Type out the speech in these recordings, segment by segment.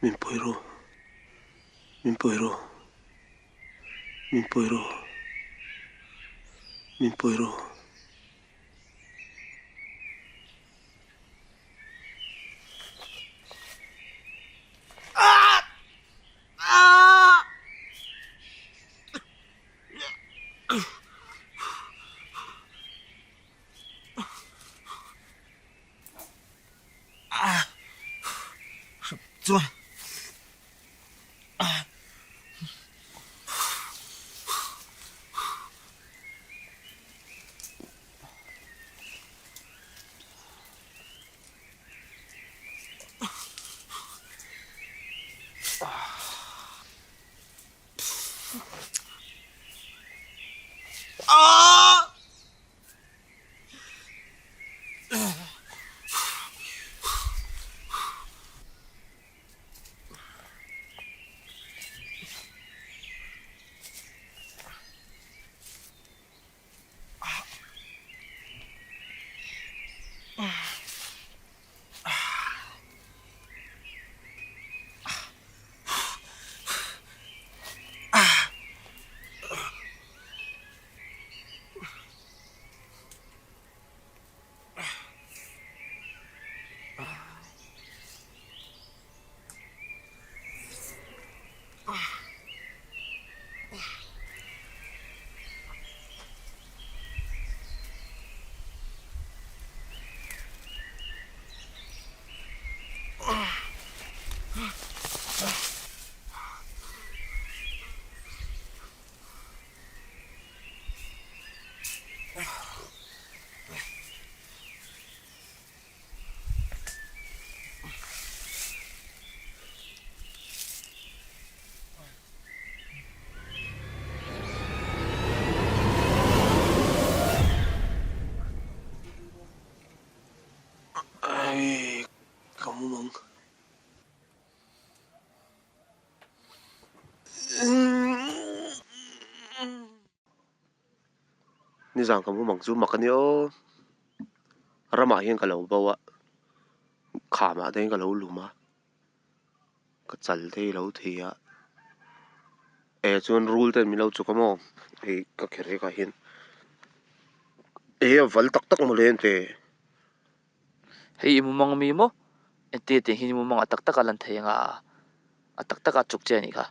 Min pawi rawh. Min pawi rawh. Min pawi rawh. Min pawi rawh. Chuan Ai ka mu mang. Nizan ka mu mang chu mak a ni aw. Ramah hian ka lo bo a, khamah te hian ka lo lum a, ka chal te hi a lo thei a, eh chuan rul ten min lo chuk a maw hei ka kher vekah hian eh a val tak tak mawle ente. Hei i mumang mi maw? Engtia tih hi mumang a tak tak a lan thei anga a tak tak a chuk che a nih kha.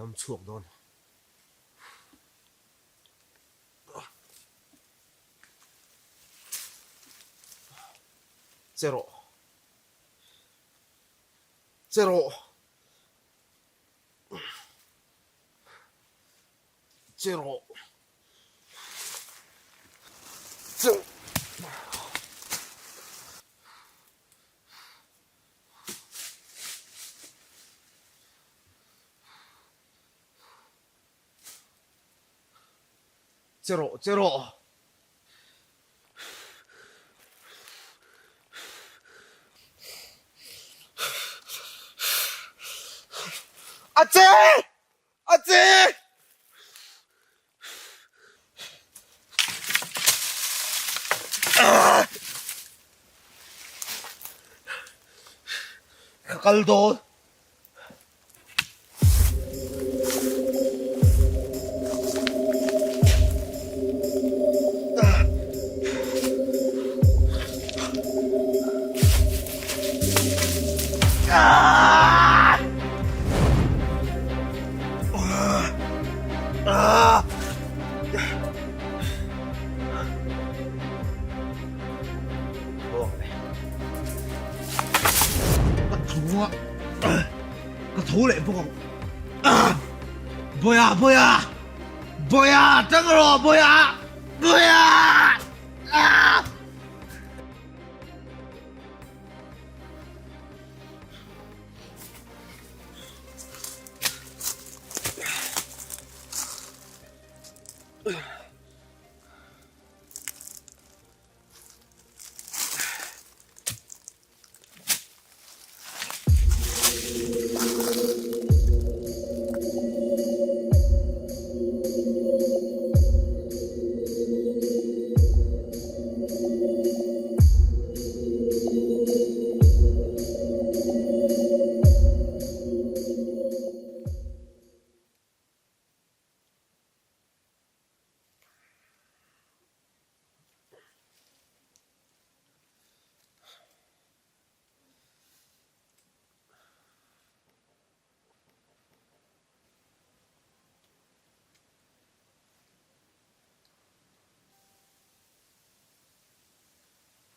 dam chhuak dawn. Che rawh. Che rawh. Che rawh. Che. Che rawh, che rawh. A che! A che! Ka kal dawn. Ka tho a, ka tho leh bawk ang. Bawiha, Bawiha, Bawiha, tang rawh Bawiha, Bawiha!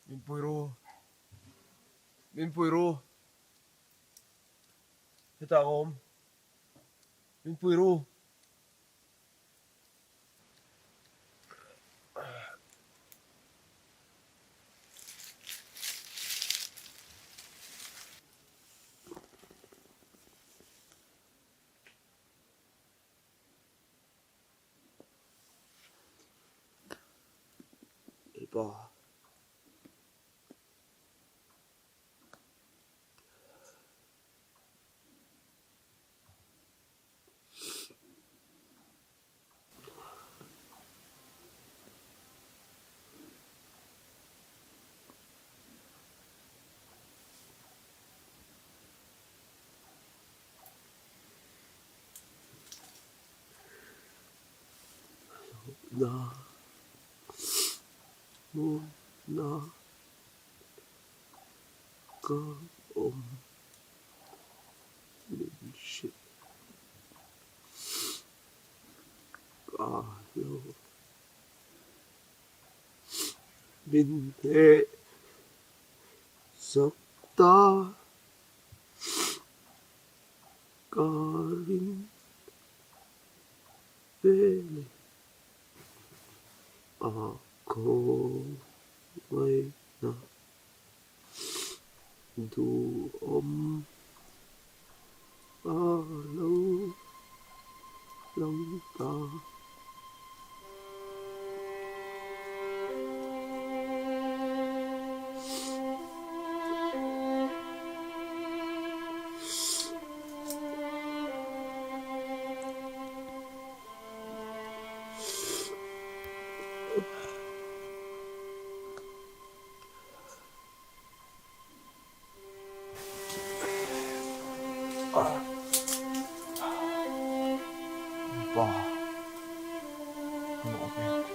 Min pui ru. Min pui ru. Hetah ka awm. Min pui ru. Ba. Na hmuna ka awm min hrilh ka lo min hneh sak ta ka ring veleh a khawngaihna duhawm a lo lang ta. Ba. Ano okay.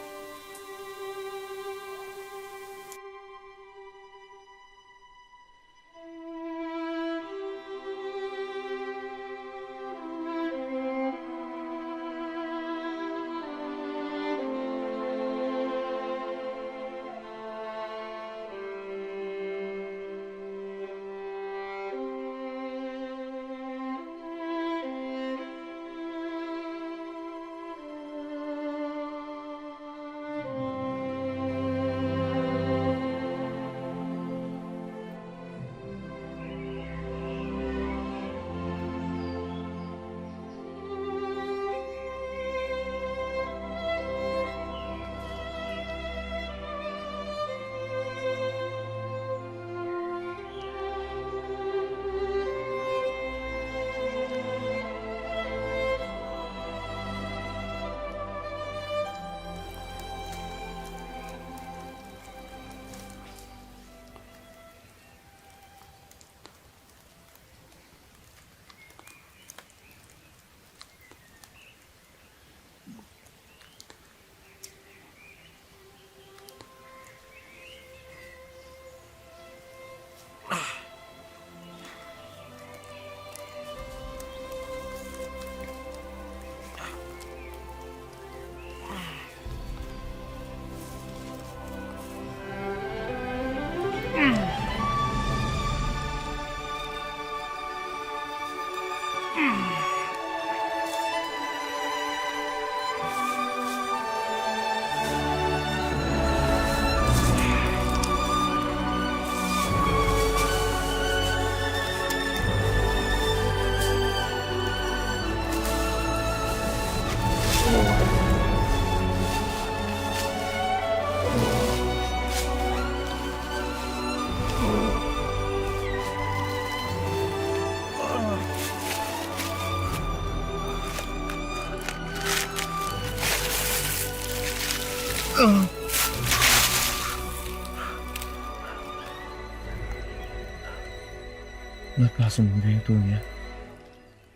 Lalpa chu min veng tu nia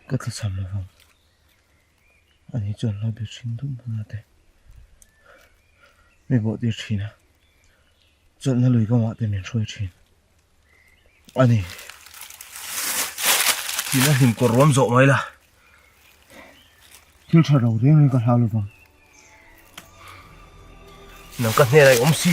ka tla cham lo vang ani chuan lo be thin duh hmana te mi bawh tir thin a chawlhna lui kawngah te min hruai thin a ni. Thihna hlim kawr ruam zawh mai la thil tha lo reng reng ka hlau lo vang. Nang ka hnenah i awm si.